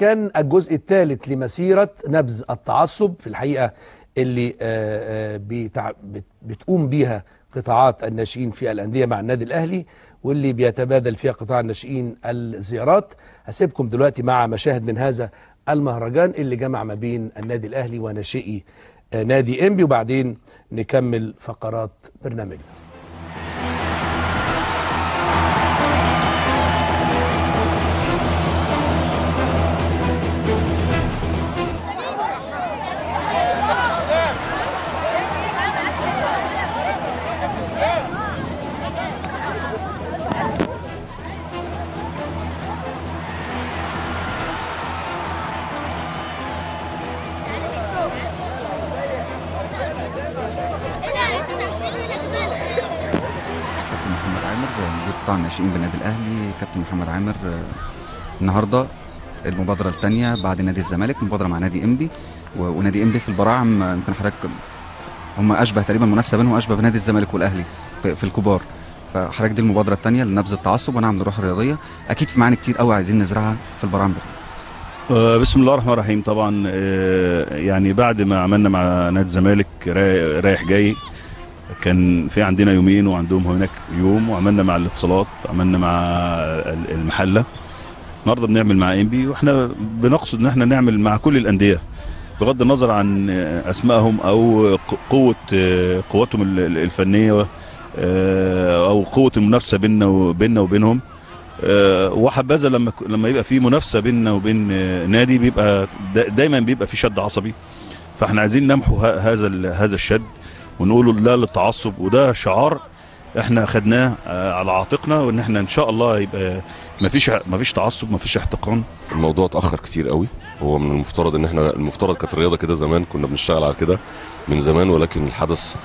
كان الجزء الثالث لمسيرة نبذ التعصب في الحقيقة اللي بتقوم بيها قطاعات الناشئين في الأندية مع النادي الأهلي، واللي بيتبادل فيها قطاع الناشئين الزيارات. هسيبكم دلوقتي مع مشاهد من هذا المهرجان اللي جمع ما بين النادي الأهلي وناشئي نادي إنبي، وبعدين نكمل فقرات برنامجنا. قطاع الناشئين بالنادي الاهلي كابتن محمد عامر، النهارده المبادرة الثانية بعد نادي الزمالك، مبادرة مع نادي انبي، ونادي انبي في البراعم يمكن حضرتك هم اشبه تقريبا، المنافسة بينهم اشبه بنادي الزمالك والاهلي في الكبار. فحضرتك دي المبادرة الثانية لنبذ التعصب ونعم الروح الرياضية، اكيد في معاني كتير قوي عايزين نزرعها في البراعم. بسم الله الرحمن الرحيم. طبعا يعني بعد ما عملنا مع نادي الزمالك رايح جاي، كان في عندنا يومين وعندهم هناك يوم، وعملنا مع الاتصالات، عملنا مع المحلة، النهارده بنعمل مع انبي، واحنا بنقصد ان احنا نعمل مع كل الاندية بغض النظر عن اسمائهم او قوة قوتهم الفنية او قوة المنافسة بيننا وبينهم. وحبذا لما يبقى في منافسه بيننا وبين نادي، بيبقى دايما بيبقى في شد عصبي، فاحنا عايزين نمحو هذا الشد ونقوله لا للتعصب، وده شعار احنا خدناه على عاتقنا، وان احنا ان شاء الله يبقى مفيش تعصب، مفيش احتقان. الموضوع اتاخر كتير قوي، هو من المفترض ان احنا المفترض كانت الرياضة كده زمان، كنا بنشتغل على كده من زمان، ولكن الحدث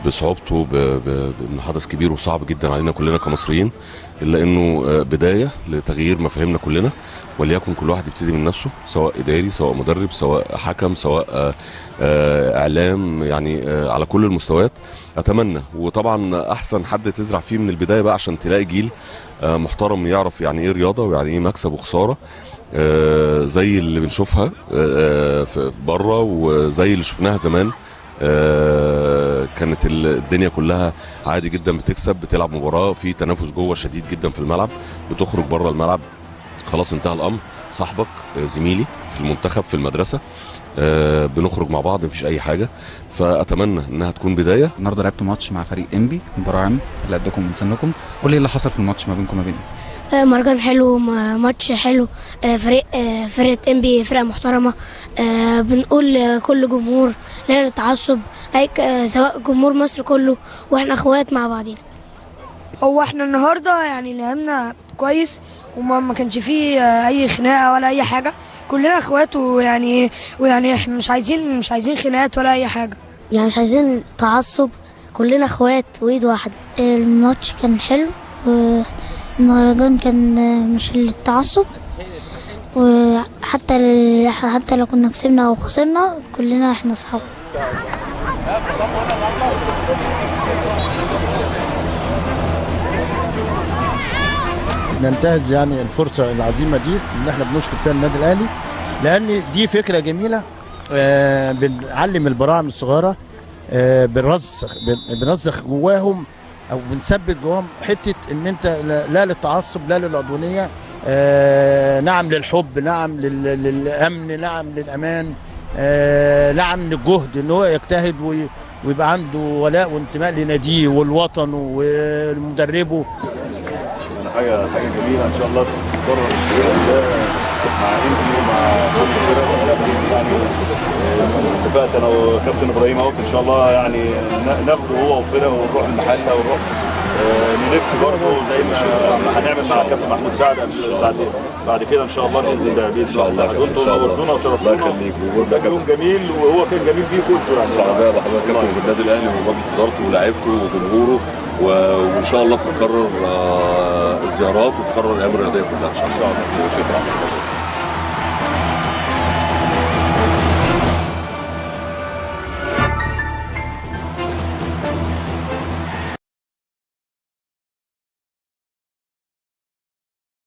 بصعوبته بانه حدث كبير وصعب جدا علينا كلنا كمصريين، الا انه بداية لتغيير مفاهيمنا كلنا، وليكن كل واحد يبتدي من نفسه، سواء اداري سواء مدرب سواء حكم سواء اعلام، يعني على كل المستويات. اتمنى، وطبعا احسن حد تزرع فيه من البداية بقى عشان تلاقي جيل محترم يعرف يعني ايه رياضة ويعني ايه مكسب وخسارة، زي اللي بنشوفها بره وزي اللي شفناها زمان. كانت الدنيا كلها عادي جدا، بتكسب، بتلعب مباراة في تنافس جوه شديد جدا في الملعب، بتخرج بره الملعب خلاص انتهى الامر. صاحبك زميلي في المنتخب في المدرسة، بنخرج مع بعض، مفيش اي حاجة. فاتمنى انها تكون بداية. النهارده لعبتوا ماتش مع فريق انبي براعم اللي قدكم من سنكم، قول لي اللي حصل في الماتش ما بينكم وما بينه. مهرجان حلو، ماتش حلو، فرقة انبي فرقة محترمة. بنقول كل جمهور لا للتعصب، سواء جمهور مصر كله، واحنا اخوات مع بعضينا. هو احنا النهارده يعني لعبنا كويس، وما كانش فيه اي خناقه ولا اي حاجة، كلنا اخوات، ويعني احنا مش عايزين خناقات ولا اي حاجة، يعني مش عايزين تعصب، كلنا اخوات وايد واحدة. الماتش كان حلو، المهرجان كان مش للتعصب، وحتى لو كنا كسبنا او خسرنا كلنا احنا اصحاب. ننتهز يعني الفرصة العظيمة دي ان احنا بنشكر فيها النادي الاهلي، لان دي فكرة جميلة، بنعلم البراعم الصغيرة، بنرسخ جواهم او بنثبت جواهم حتة ان انت لا للتعصب، لا للعدوانيه، نعم للحب، نعم للامن، نعم للامان، نعم للجهد، ان هو يجتهد ويبقى عنده ولاء وانتماء لناديه والوطن ومدربه. حاجة جميلة ان شاء الله تتكرر مع انبي ومع كل الفرق. يعني اتفقت انا وكابتن ابراهيم اهوت ان شاء الله، يعني ناخده هو وفرقه ونروح المحلة ونروح نلف برضه زي ما هنعمل مع كابتن محمود سعد بعد كده ان شاء الله باذن الله. باذن الله انتوا نورتونا وشرفتونا، وده يوم جميل، وهو كان جميل بيكم انتوا يعني. سعداء بحضرتك كابتن بالنادي الاهلي ومجلس ادارته ولاعيبته وجمهوره، وان شاء الله تتكرر الزيارات وتتكرر الايام الرياضية كلها ان شاء الله. شكرا.